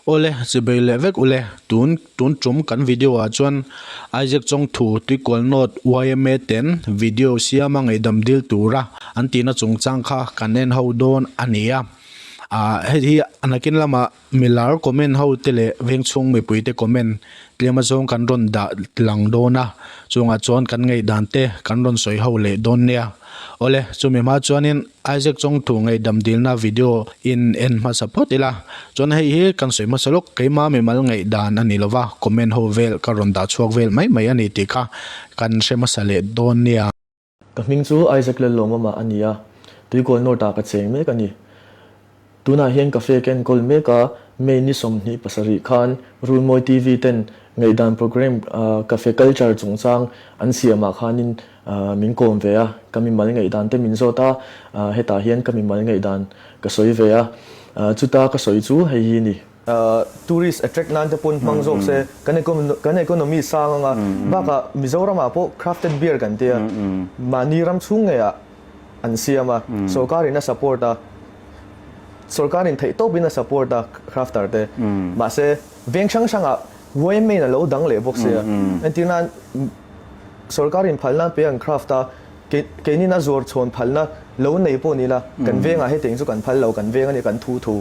Awle, chibei leh vek ule, tun tun tum kan video ah chuan Isaac Chawngthu Tuikual North yma ten video siama ngaihdam dil tura an tihna chungchang kha kan en ho dawn a ni a. Ah hei hi nakin lamah milar comment ho te leh vengchhung mipui te comment tlem azawng kan rawn dah lang dawn a, chungah chuan kan ngaihdan te kan rawn sawi ho leh dawn nia. Awle, chumi hma chuanin Isaac Chawngthu ngaihdam dilna video in en hmasa phawt ila, chuan hei hi kan sawi hmasa lawk, keima mimal ngaihdan a ni lova, comment ho vel ka rawn dah chhuak vel mai mai a ni tih kha kan hre hmasa leh dawn nia. Ka hming chu Isaac Lallawmama a ni a, Tuikawl North ah ka cheng mek a ni. Tunah hian cafe ka enkawl mek a, May ni 27 khan Runmawi TV ten ngaihdan programme Cafe Culture chungchang an siamah khanin min kawm ve a, ka mimal ngaihdan te min zawt a, hetah hian ka mimal ngaihdan ka sawi ve a, chuta ka sawi chu hei hi ni. Tourist attract nan te pawn hmang zawk se, kan kan economy sang anga, bakah Mizoramah pawh crafted beer kan tia, mahni ram chhung ngeiah an siam a, sorkarin a support a, sorkarin theih tawpin a support a crafter te, mahse veng hrang hrangah yma in a lo dang leh bawk sia, entir nan sorkarin phalna pe an craft a, keinin a zuar chhawn phalna lo nei pawh ni la, kan vengah hetiang chu kan phal lo, kan veng a ni kan thu thu,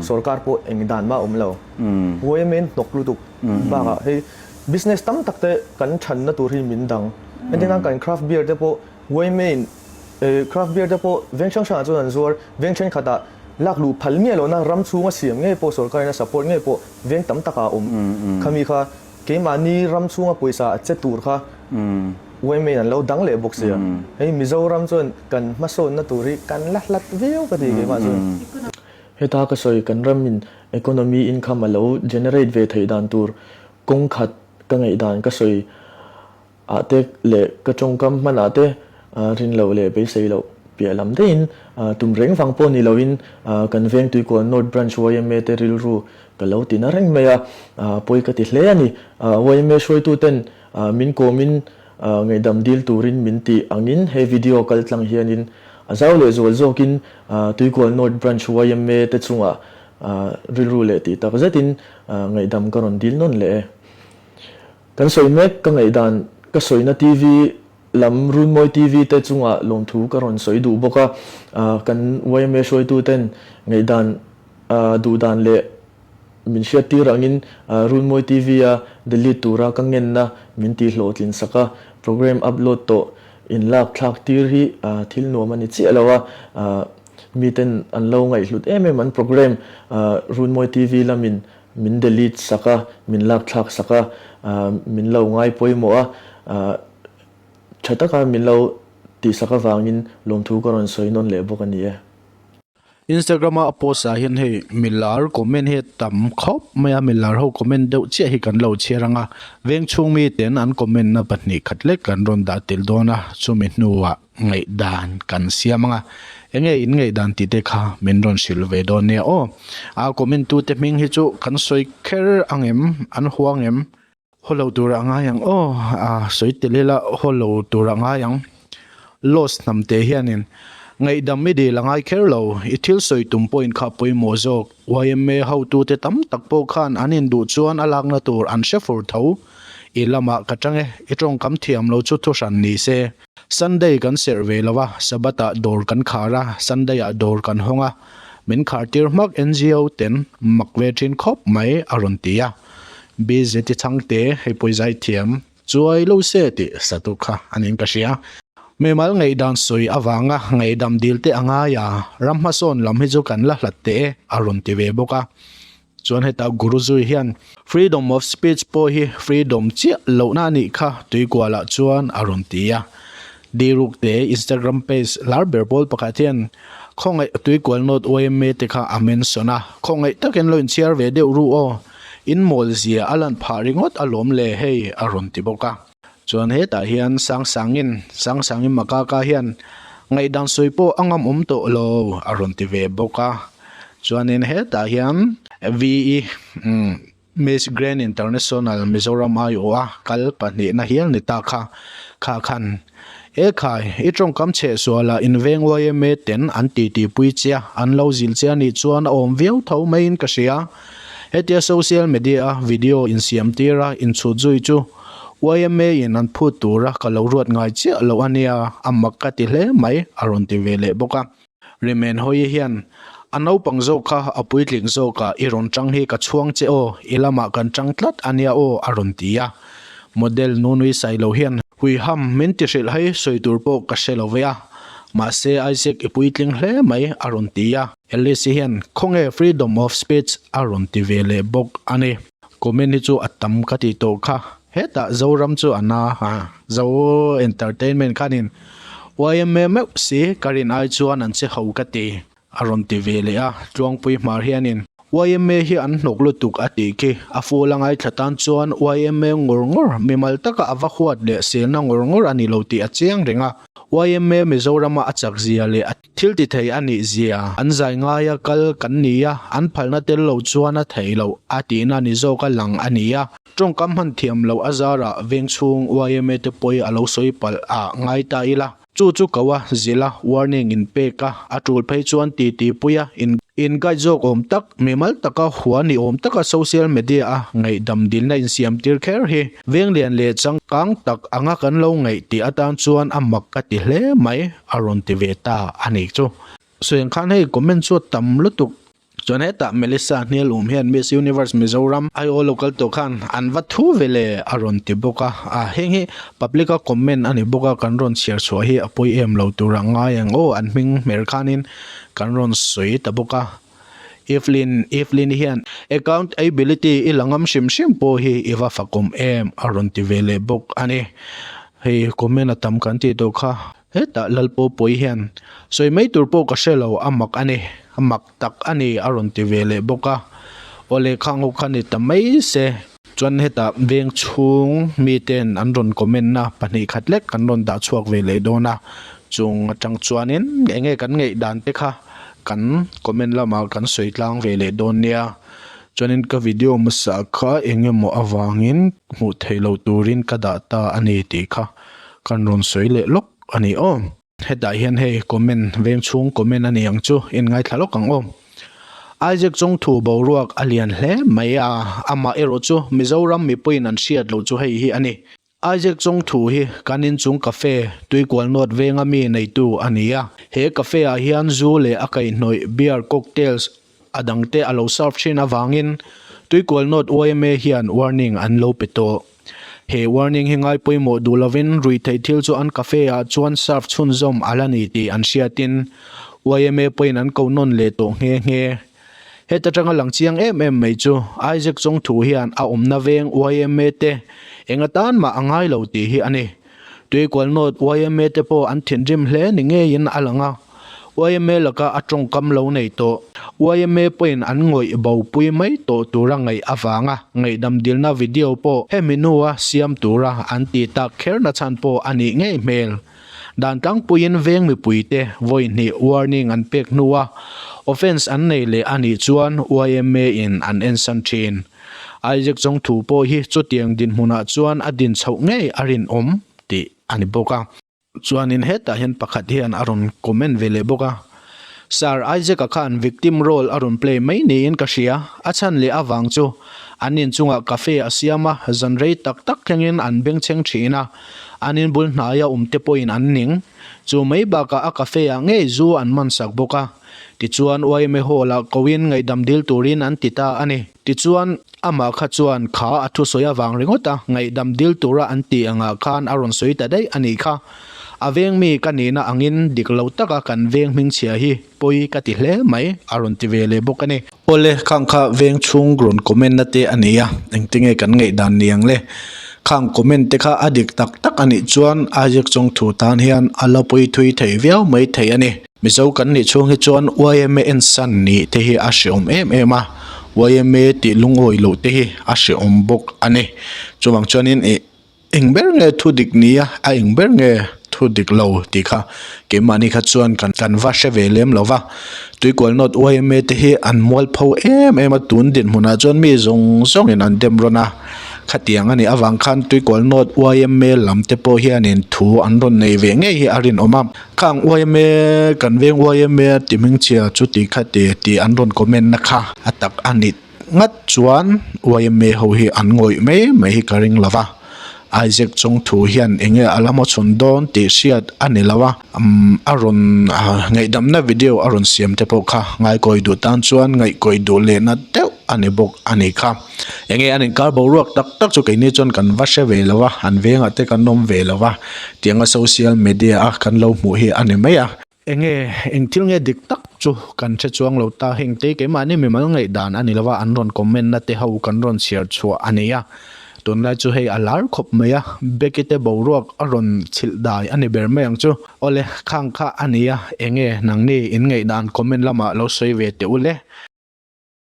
sorkar pawh eng dan mah a awm lo, yma in hnawk lutuk bakah hei business tam tak te kan thanna tur hi min dang, entir nan kan craft beer te pawh Yma-in craft beer te pawh veng hrang hrangah chuan an zuar, veng thenkhatah lak luh phal miah lohna ram chhunga siam ngei pawh sorkarin a support ngei pawh veng tam takah a awm. Khami kha keimahni ram chhunga pawisa a che tur kha Yma-in an lo dang leh bawk sia. Hei Mizoram chuan kan hmasawnna tur hi kan la hlat viau ka ti keimah chuan. Heta ka sawi kan ramin economy income a lo generate ve theih dan tur kawng khat ka ngaihdan ka sawi Ah te leh ka tawngkam hman ah te rin loh leh beisei loh piah lam daihin tum reng vang pawh ni loin kan veng Tuikual North Branch yma te rilru ka lo ti na reng mai a, pawi ka ti hle a ni. Yma hruaitu ten min kawmin ngaihdam dil turin min tih angin he video kal tlang hianin a zau leh zual zawkin Tuikual North Branch yma te chungah rilru leh tih tak zetin ngaihdam ka rawn dil nawn leh e. Kan sawi mek ka ngaihdan ka sawina TV lam Runmawi TV te chungah lawmthu ka rawn sawi duh bawk a, kan yma hruaitu ten ngaihdan duhdan leh min hriattir angin Runmawi TV a delete tura ka ngenna min tih hlawhtlin sak a, program upload tawh in lak thlak tir hi thil nuam a ni chiah lo a, miten an lo ngaihhlut em em an program Runmawi TV lamin Min delete sak a, min lak thlak sak a, min lo ngai pawimawh a, tha taka min lo tih sak avangin lawmthu ka rawn sawi nawn leh bawk a ni e. Instagram a post ah hian hei milar comment hi a tam khawp mai a, milar ho comment deuh chiah hi kan lo chhiar ang a, veng chhung mi ten an comment na pahnih khat lek kan rawn dah tel dawn a, chumi hnuah ngaihdan kan siam ang a, enge in ngaihdan tih te kha min rawn hrilh ve dawn nia aw. A comment tu te hming hi chu kan sawi kher ang em, an hua ang em? Haw lo tur a ngai ang aw, a sawi tel ila haw lo tur a ngai ang. Loss hnam te hianin ngaihdam i dil a ngai kher lo, i thil sawi tum pawhin kha pawimawh zawk. Yma hotute tam tak pawh khan an induh chuan a lakna tur an hre fur tho. I lamah ka tang e, i tawngkam thiam lo chu thuhran ni se. Sunday kan serh ve lo a, Sabbath ah dawr kan khar a, Sunday ah dawr kan hawng a, min khar tir hmak NGO ten mak ve thin khawp mai a rawn ti a. BZT chhangte hei pawh i zai thiam chuai lo se tih satu kha a niin ka hria. Mimal ngaihdan sawi avanga ngaihdam dil te a ngai a, ram hmasawn lam hi chu kan la hlat teh e a rawn ti ve bawk a. Chuan heta Guru zui hian Freedom of speech pawh hi freedom chiah lohna a nih kha tuikualah chuan a rawn ti a. Diruk te Instagram page lar ber pawl pakhat hian khawngaih tuikual note yma te kha a mention a, khawngaih takin lo inchhiar ve deuh ru aw, in mawl zia a lan phah ringawt alawm le hei a rawn ti bawk a. Chuan hetah hian Sangsangin, Sangsangin Makaka hian ngaihdan sawi pawh a ngam awm tawh lo a rawn ti ve bawk a. Chuanin hetah hian VE Miss Grand International Mizoram aiawha kal pahnihna hial ni ta kha kha khan E khai, i tawngkam chheh sualah inveng yma ten an titi pui che a, an lo zil che a nih chuan a awm viau tho maiin ka hria. Hetia social media a video insiam tir a inchhut zui chu yma in an phut tura ka lo ruat ngai chiah loh a nia, a mak ka ti hle mai a rawn ti ve leh bawk a. Rimen hawi hian a naupang zawk kha a puitling zawkah i rawn tang hi ka chhuang che aw, i lamah kan tang tlat a nia aw a rawn ti a. Model Nunui Sailo hian Huiham min ti hrilh hei sawi tur pawh ka hre lo ve a, mahse Isaac i puitling hle mai a rawn ti a. Alice hian khawnge freedom of speech a rawn ti ve leh bawk a ni. Comment hi chu a tam ka tih tawh kha. Hetah Zoram chu a na a, Zo Entertainment khanin yma meuh si ka rin ai chuan an che ho ka ti a rawn ti ve leh a, Tluangpui hmar hianin yma hi an hnawk lutuk a tih khi a full a ngaithla tan chuan yma ngawr ngawr mimal taka a va huat leh selna ngawr ngawr a ni lo tih a chiang reng a, yma Mizorama a chak zia leh a. Thil ti thei a nih zia, an zai ngaia kal kan ni a, an phalna tel lo chuan a theih loh a tihna ni zawk a lang a ni a. Tawngkam hman thiam loh a zarah veng chhung yma te pawi a lo sawi palh a ngai ta ila. Chu chu ko a, zilh a, warning in pek a, a tul phei chuan ti ti pui a, in in guide zawk awm tak, mimal taka hua ni awm taka social media a ngaihdam dilna insiam tir kher hi veng lian leh changkang tak anga kan lo ngaih tih atan chuan a mak ka ti hle mai. A rawn ti ve ta a ni chu. Sawiang khan hei comment chu a tam lutuk. Chuan hetah Melissa hnial um hian Miss Universe Mizoram aiaw lo kal tawh khan an va thu ve le a rawn ti bawk a. A heng hi public a comment a ni bawk a kan rawn chhiar chhuah hi a pawi em lo tur a ngai ang aw an hming hmer khanin kan rawn sawi ta bawk a. Evelyn Evelyn hian account ability i la ngam hrim hrim pawh hi i va fakawm em a rawn ti ve leh bawk a ni. Hei comment a tam kan tih tawh kha hetah Lalpaw pawi hian sawi mai tur pawh ka hre lo a mak a ni a mak tak a ni a rawn ti ve leh bawk a. Awle khang ho kha ni ta mai se. Chuan hetah veng chhung miten an rawn comment na pahnih khat lek kan rawn dah chhuak ve leh dawn a chung atang chuanin eng nge kan ngaih dan te kha kan comment lamah kan sawi tlang ve leh dawn nia chuanin ka video hmasa kha eng emaw avangin hmuh theih loh turin ka dah ta a ni tih kha kan rawn sawi leh lawk a ni aw. Hetah hian hei comment veng chhung comment a ni ang chu in ngaithla lawk ang aw. Isaac Chawngthu boruak a lian hle mai a, amah erawh chu Mizoram mipuiin an hriat loh chu hei hi a ni. Isaac Chawngthu hi kan inchung cafe Tuikual North venga mi neitu a ni a. He cafe ah hian zu leh a kaihhnawih beer cocktails a dangte a lo serve thin avangin Tuikual North yma hian warning an lo pe tawh. He warning hi ngai pawimawh duh lovin ruihtheih thil chu an cafe ah chuan serve chhunzawm a la ni tih an hriatin yma pawhin an ko nawn leh tawh nghe nghe. Heta tanga lang chiang em em mai chu Isaac Chawngthu hian a awmna veng yma te eng atan mah a ngai lo tih hi a ni. Tuikual North yma te pawh an thinrim hle ni ngeiin a lang a. Yma laka a tawngkam lo nei tawh. Yma pawhin an ngawih bopui mai tawh tura ngaih avanga ngaihdam dilna video pawh hemi hnua siam tura an ti tak kher na chhan pawh a nih ngei hmel. Dan tlangpuiin veng mipuite vawi hnih warning an pek hnua offence an nei leh a nih chuan yma in an ensan thin. Isaac Chawngthu pawh hi chutiang dinhmunah chuan a din chhoh ngei a rinawm tih a ni bawk a. Chuanin hetah hian pakhat hian a rawn comment ve leh bawk a, Sir Isaac-a khan victim role a rawn play mai niin ka hria, a chhan leh avang chu an inchungah cafe a siam a, zan rei tak tak thlengin an bengchheng thin a, an inbul hnaia awm te pawhin an ning. Chu mai bakah a cafe-ah ngei zu an man sak bawk a. Tichuan yma Hall-ah koin ngaihdam dil turin an ti ta a ni. Tichuan, amah kha chuan kha a thusawi avang ringawt a, ngaihdam dil tura an tih angah khan a rawn sawi ta daih a nih kha. A veng mi ka nihna angin dik lo taka kan veng hmingchhia hi pawi ka ti hle mai, a rawn ti ve leh bawk a ni. Awle, khang kha veng chhung rawn comment na te a ni a, engtinge kan ngaihdan ni ang le? Khang comment te kha a dik tak tak a nih chuan Isaac Chawngthu tan hian a la pawi thui thei viau mai thei a ni. Mizo kan nih chhung hi chuan yma ensan nih te hi a hreawm em em a, yma tih lungawi loh te hi a hreawm bawk a ni. Chuvang chuanin ih eng ber nge thu dik ni a, a eng ber nge thu dik lo tih kha keimahni kha chuan kan kan va hre ve lem lo va. Tuikual North yma te hi an mualpho em em a, tun dinhmunah chuan mi zawng zawngin an dem rawn a. Khatiang a nih avang khan Tuikual North yma lam te pawh hianin thu an rawn nei ve ngei hi a rinawm a. Khang yma kan veng yma ti hmingchhia chu ti kha ti tih an rawn comment na kha a tak a ni ngat chuan yma ho hi an ngawih mai mai hi ka ring lo va. Isaac Chawngthu hian enge a la hmachhawn dawn tih hriat a ni lo a, a rawn ngaihdamna video a rawn siam te pawh kha ngaikawi duh tan chuan ngaihkawi duh lehna deuh a ni bawk a ni kha. Enge an inkar boruak tak tak chu keini chuan kan va hre ve lo a, an vengah te kan awm ve lo a, tianga social media a kan lo hmuh hi a ni mai a. Enge, eng thil nge dik tak chu kan hre chuang lo ta, heng te keimahni mimal ngaihdan a ni lo a, an rawn comment na te ho kan rawn chhiar chhuah a ni a, tunlai chu hei a lar khawp mai a, Becky te boruak a rawn chhilh dai a ni ber mai ang chu. Awle, khang kha a ni a, enge nangni in ngaihdan comment lamah lo sawi ve teh u le.